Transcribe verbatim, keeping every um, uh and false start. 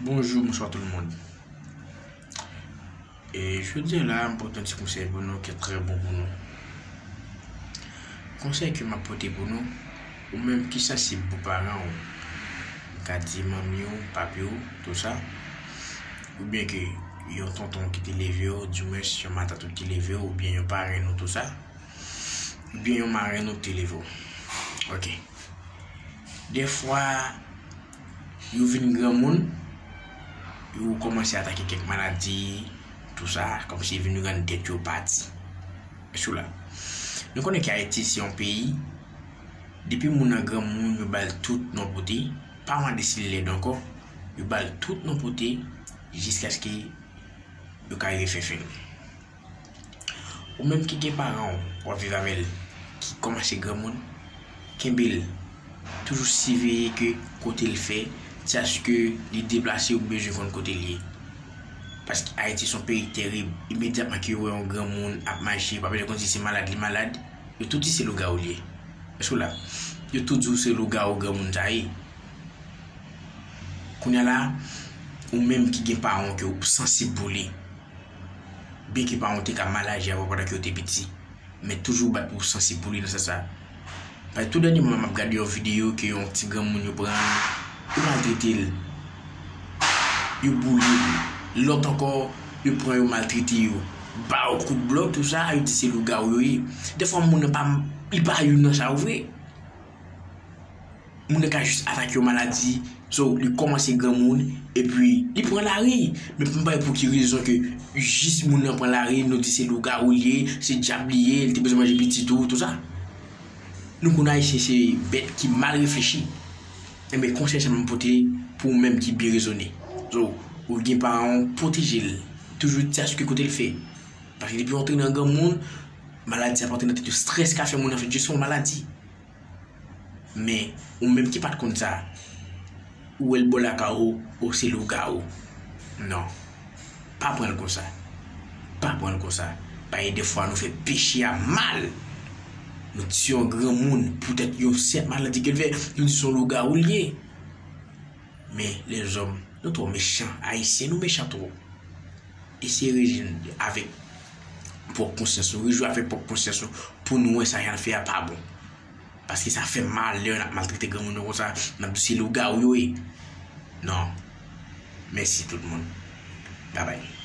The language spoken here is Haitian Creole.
Bonjou, bonswa tout moun. E jodi a la, m pote yon ti konsèy pou nou ki trè bon pou nou. Konsèy ke m ap pote pou nou, ou menm ki sansib pou paran w, m ka di manmi w, papi w, tou sa, oubyen ke yon tonton ki te leve w, dimwens yon matant ou ki te leve w, oubyen yon parenn ou, tou sa, oubyen yon marenn ou ki te leve w. Ok. Dèfwa, yo vin granmoun, yo kòmanse atake kèk maladi, tou sa, kòmsi yo vin rann tèt yo pati. Èske w la? Nou konnen ke Ayiti se yon peyi, depi moun nan granmoun, yo ba l tout non pote, pa mande si l lèd ankò, yo ba l tout non pote, jiskaske yo ka rive fè fen l. Ou menm ki gen paran w, w ap viv avè l, ki kòmanse granmoun, kenbe l. Toujou siveye ke kote l fè, jiskaske li deplase, ou bezwen konn kote l ye. Paske Ayiti se yon peyi terib. Imedyatman ke yo wè yon granmoun ap mache, yo pa bezwen konn si se malad li malad, yo tout di se lougawou li ye. Èske w la? Yo tout di w se lougawou granmoun sa ye. Kounye a la, ou menm ki gen paran w ke w sansib pou li, byenke paran w te ka mal aji avè w pandan ke w te piti, men toujou bat pou w sansib pou li nan sans sa. Paske tou dènyèman m ap gade yon videyo ke yon ti granmoun yo pran, yo maltrete l, yo boule l. Lòt ankò, yo pran yo maltrete yo, ba yo kout blòk, tou sa, yo di se lougawou yo ye. Dèfwa moun nan pa, li pa youn nan sa yo vre. Moun nan ka jis atake yon maladi, so li kòmanse granmoun, epi li pran lari. Men m pa wè pou ki rezon ke jis moun nan pran lari, nou di se lougawou li ye, se dyab li ye, li te bezwen manje pitit ou, tou sa. Nou konn Ayisyen se bèt ki mal reflechi. Enben, konsèy sa m pote pou ou menm ki byen rezone. So, ou gen paran w, pwoteje l. Toujou di sa sou ki kote l fè. Paske depi w antre nan granmoun, maladi sa pa antre nan tèt yo. Strès ka fè moun nan fè jis yon maladi. Men, ou menm ki pa t konn sa, ou wè l bò lakay ou, ou se lougawou. Non. Pa pran l konsa. Pa pran l konsa. Paske dèfwa nou fè peche a mal. Nou tiye yon granmoun poutèt yon senp maladi ke l fè, nou di se yon lougawou l ye. Men, lèzòm, nou twò mechan. Ayisyen, nou mechan twòp. Eseye rezone avèk pwòp konsyans nou. Rejwi avèk pwòp konsyans nou pou nou wè sa jan fè a pa bon. Paske sa fè mal lè n ap maltrete granmoun yo konsa, n ap di se lougawou yo ye. Non. Mèsi tout moun. Babay.